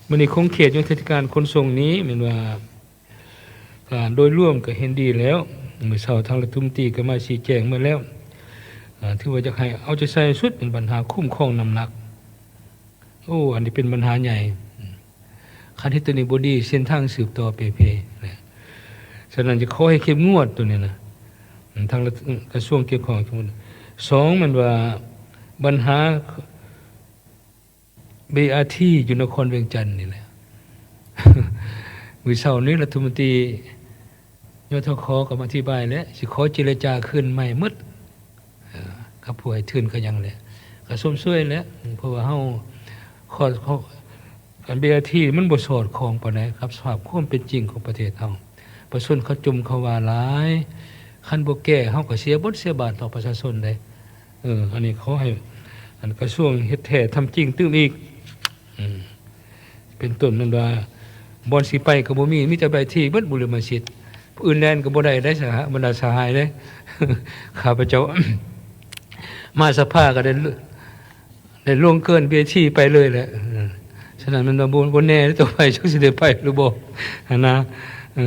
ມື້ນີ້ຂົງເຂດໂຍທາທິການຂົນສົ່ງນີ້ແມ່ນວ່າ ການໂດຍລວມກໍເຫັນດີແລ້ວ. ມື້ເຊົ້າທາງລັດຖະມົນຕີກໍມາຊີ້ແຈງໝົດແລ້ວ. ອາ ຖືວ່າຢາກໃຫ້ເອົາໃຈໃສ່ສຸດເປັນບັນຫາຄຸ້ມຄອງນ້ຳໜັກ. ໂອ້ ອັນນີ້ເປັນບັນຫາໃຫຍ່. ຄັນເຮັດຕົວນີ້ບໍ່ດີ ເສັ້ນທາງສືບຕໍ່ເປ່ເພນະ. ສະນັ້ນຈະຂໍໃຫ້ເຂັ້ມງວດຕົວນີ້ນະ ທາງລັດ ກະຊວງກ່ຽວຂ້ອງ. ສອງ ແມ່ນວ່າບັນຫາ ບີອາທີ ຢູ່ນະຄອນວຽງຈັນນີ້ແຫຼະ. ມື້ເຊົ້ານີ້ລັດຖະມົນຕີ ຍທຂ ກໍມາອະທິບາຍແລ້ວ ຊິຂໍເຈລະຈາຄືນໃໝ່ໝົດ ເອີ ກັບຜູ້ໃຫ້ທຶນກໍຫຍັງແຫຼະ ກໍຊົມຊ່ວຍແຫຼະ ເພາະວ່າເຮົາ ຂໍ້ ຂໍ້ ອັນ ບີອາທີ ມັນບໍ່ສອດຄ່ອງປານໃດກັບສະພາບຄວາມເປັນຈິງຂອງປະເທດເຮົາ. ປະຊາຊົນເຂົາຈົ່ມເຂົາວ່າຫຼາຍ ຄັນບໍ່ແກ້ເຮົາກໍເສຍບົດເສຍບາດຕໍ່ປະຊາຊົນເດ້. ເອີ ອັນນີ້ຂໍໃຫ້ ອັນ ກະຊວງເຮັດແທ້ທຳຈິງຕື່ມອີກ. ອືມ ເປັນຕົ້ນແມ່ນວ່າ ບ່ອນຊິໄປກໍບໍ່ມີ ມີແຕ່ໃບທີ່ເບິດບຸລິມະສິດ ຜູ້ອື່ນແລ່ນກໍບໍ່ໄດ້ໄດ໋ ສະຫະ ບັນດາສະຫາຍເດ້. ຂ້າພະເຈົ້າ ມາສະພາກໍໄດ້ ໄດ້ລ່ວງເກີນເວທີໄປເລີຍແຫຼະ. ເອີ ສະນັ້ນແມ່ນວ່າບໍ່ ບໍ່ແນ່ຕໍ່ໄປຈັກຊິໄດ້ໄປຫຼືບໍ່ຫັ້ນນະ. ເອີ